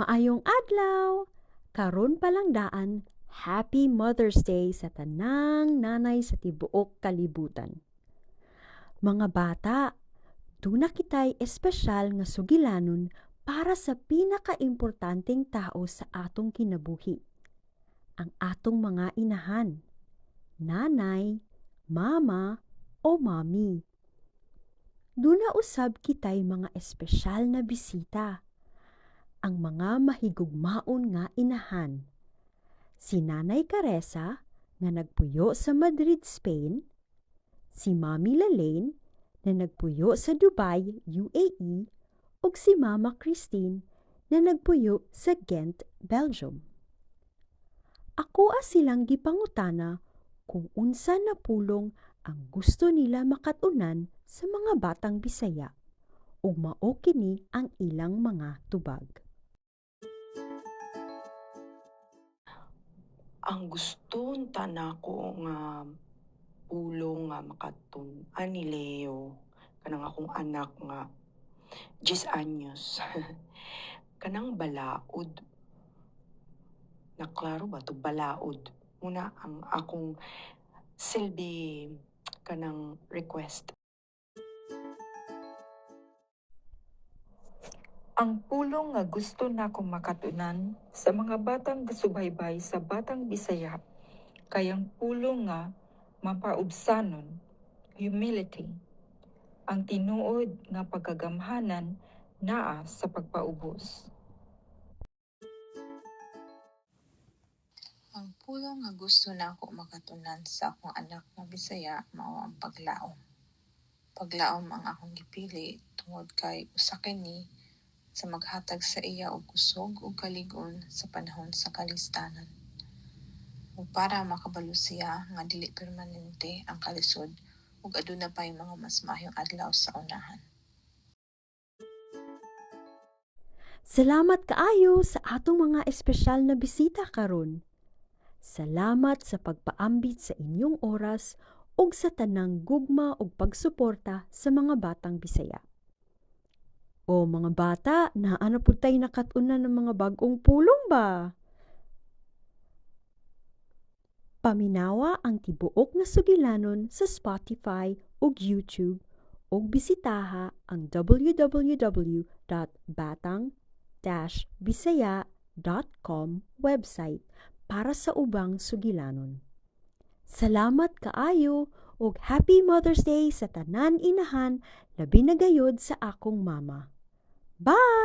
Maayong adlaw! Karon pa lang daan, Happy Mother's Day sa tanang nanay sa tibuok kalibutan. Mga bata, duna kitay espesyal nga sugilanon para sa pinakaimportanteng tao sa atong kinabuhi, ang atong mga inahan, nanay, mama, o mommy. Duna usab kitay mga espesyal na bisita, ang mga mahigugmaon nga inahan. Si Nanay Caresa nga nagpuyo sa Madrid, Spain, si Mommy Lalaine na nagpuyo sa Dubai, UAE, ug si Mama Christine na nagpuyo sa Ghent, Belgium. Akoa silang gipangutana kung unsa na pulong ang gusto nila makat-unan sa mga batang Bisaya, ug mao kini ang ilang mga tubag. Ang gusto unta nako nga pulong nga makatun-an ni Leo, kanang akong anak nga 10 anyos, kanang balaod. Naklaro ba to, balaod? Muna ang akong silbi kanang request. Ang pulong nga gusto nako makatunan sa mga batang gasubaybay sa Batang Bisaya kay ang pulong nga mapaubsanon, humility. Ang tinuod nga pagkagamhanan naa sa pagpaubos. Ang pulong nga gusto nako makatunan sa akong anak nga Bisaya mao ang paglaom. Paglaom ang akong gipili tungod kay usa kini sa maghatag sa iya og kusog ug kalig-on sa panahon sa kalistanan. Ug para makabalo siya nga dili permanente ang kalisod ug aduna pay mga mas maayong adlaw sa unahan. Salamat kaayo sa atong mga espesyal na bisita karon. Salamat sa pagpaambit sa inyong oras ug sa tanang gugma ug pagsuporta sa mga batang Bisaya. O mga bata, naa na pud tay nakat-unan ng mga bag-ong pulong ba? Paminawa ang tibuok nga sugilanon sa Spotify ug YouTube ug bisitaha ang www.batang-bisaya.com website para sa ubang sugilanon. Salamat kaayo ug Happy Mother's Day sa tanan inahan, labi na gayod sa akong mama. Bye!